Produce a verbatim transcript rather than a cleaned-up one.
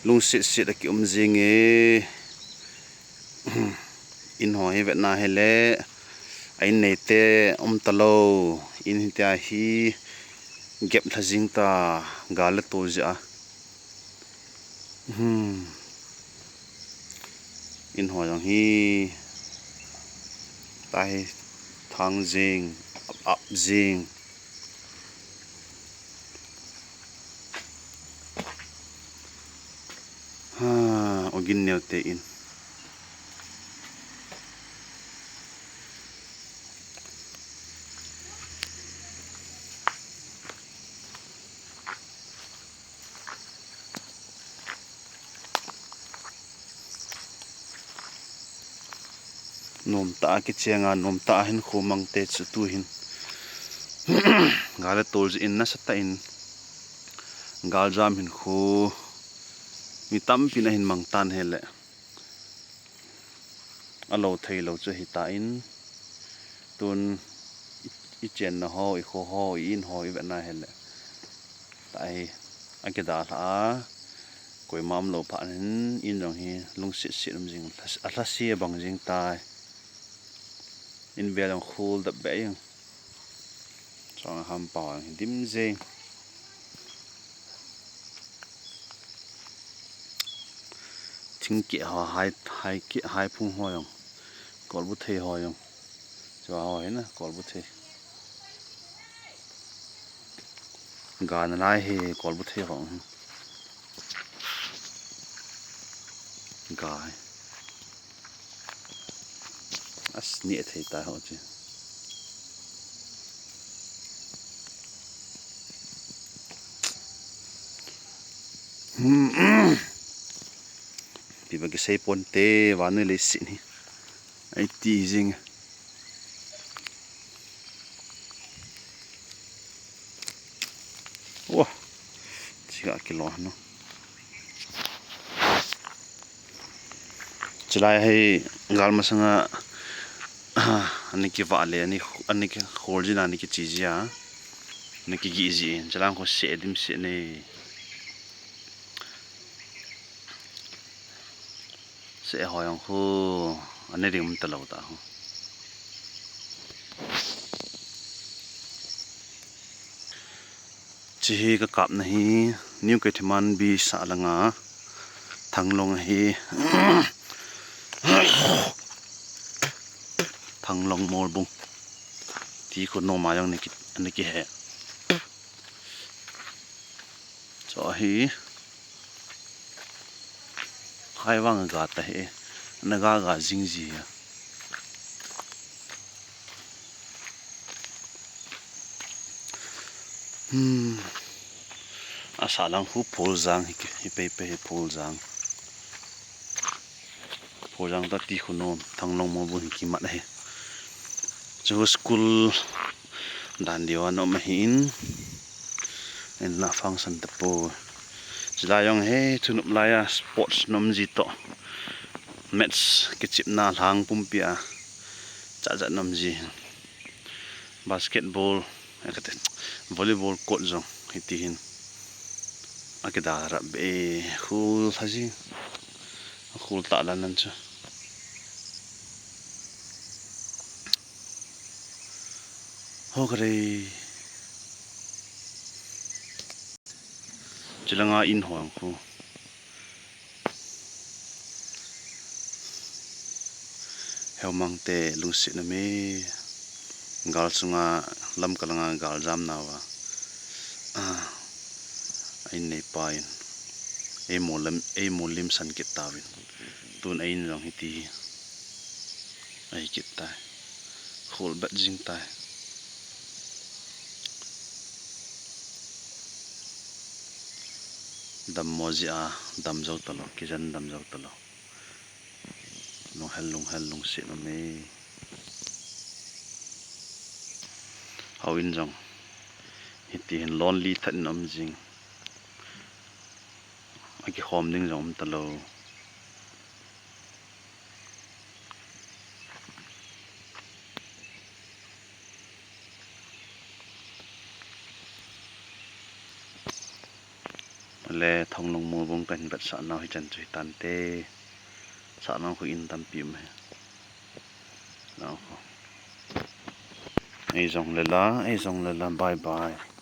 Lungset set a kium jing e. In ho hi vetna hile, a in neite um talou, in hitia hi gep lha jing ta, gal le tol jeh a. Hmm. In ho jong hi tahi thang jing, ap, ap jing. Ha, ogin neo te in. Nomtah a kicheng a, nomtah a hinkho mang te chu tuhin. Gal le tol jeh in nasatah in. Galjam hinkho mi tampin ahin mang tan hile. Alou thei lou chu hitan. Tun i, i chenna ho, i kho ho, i in ho, i vetna hile. Tahi, akidalha a. Koima umlou phat in, in jong hi lungset set um jing, alhase bang jing tai. In vel jong khul dap beh jeng. Chong a ham pao jong hi dim jeng. Thingkeh ho, hai, hai keh, hai phung ho jong. Kolbu thei ho jong. Chua ho hi na, kolbu thei. Ga nalai hi, kolbu thei ho. Ga hi. As ni a thei ta ho chi. Pi ba kisei ponte, vannoi leiset hi. Ai ti jing. Wah. Chiga kilo no. Chulai hi gal masanga, ani kivah le, ani, ani kikhol jin, ani kichi jia, ani kigih ji. Chulai khu se dim se ne. Se ho jong khu, ani rim talou ta ho. Chi hi ka kapna hi, New Keithelmanbi sah langa, Thanglong hi, Thanglong Molbung. Ti khu nom a jong ni ki, ni kihe. Chu hi. Khai vang ga ta hi. Na ga ga jing ji a. Hmm. Asa lang khu Pholjang hi, hi pei pei hi Pholjang. Pholjang ta ti khu nom, Thanglong Molbung hi kimat ahi. Chu school dan diu a nom ahin. In la function te po. Chulai jong hi thunop lai a sports nom ji toh. Match kichepna lang pumpi a. Cha cha nom ji. Basketball, eh, kate, volleyball court jong hiti hin. Akida rap be, khul tha ji. Khul ta lan nan chu. Ho kare. Chulanga in ho ang khu. Heumang te lungset na me. Gal sunga lam kalanga gal jam nawa. Ah, ai nei pa in. Ei mo lam, ei mo lim san kit tawin. Tun ei in jong hiti hi. Ai kit tai. Khul bat jing tai. Dam mo ji a, dam jou talo, kijen dam jou talo. Lunghel, lunghel, lungset na me. Hou in jong. Hiti hin lonely tah in um jing. Akikhom ding jong um talo. Le Thonglung Molbung kahin vetsah nau hichan chu hitante. Sahnao khu in tampi um e. Nao khu. Eijong le la, eijong le la, bye bye.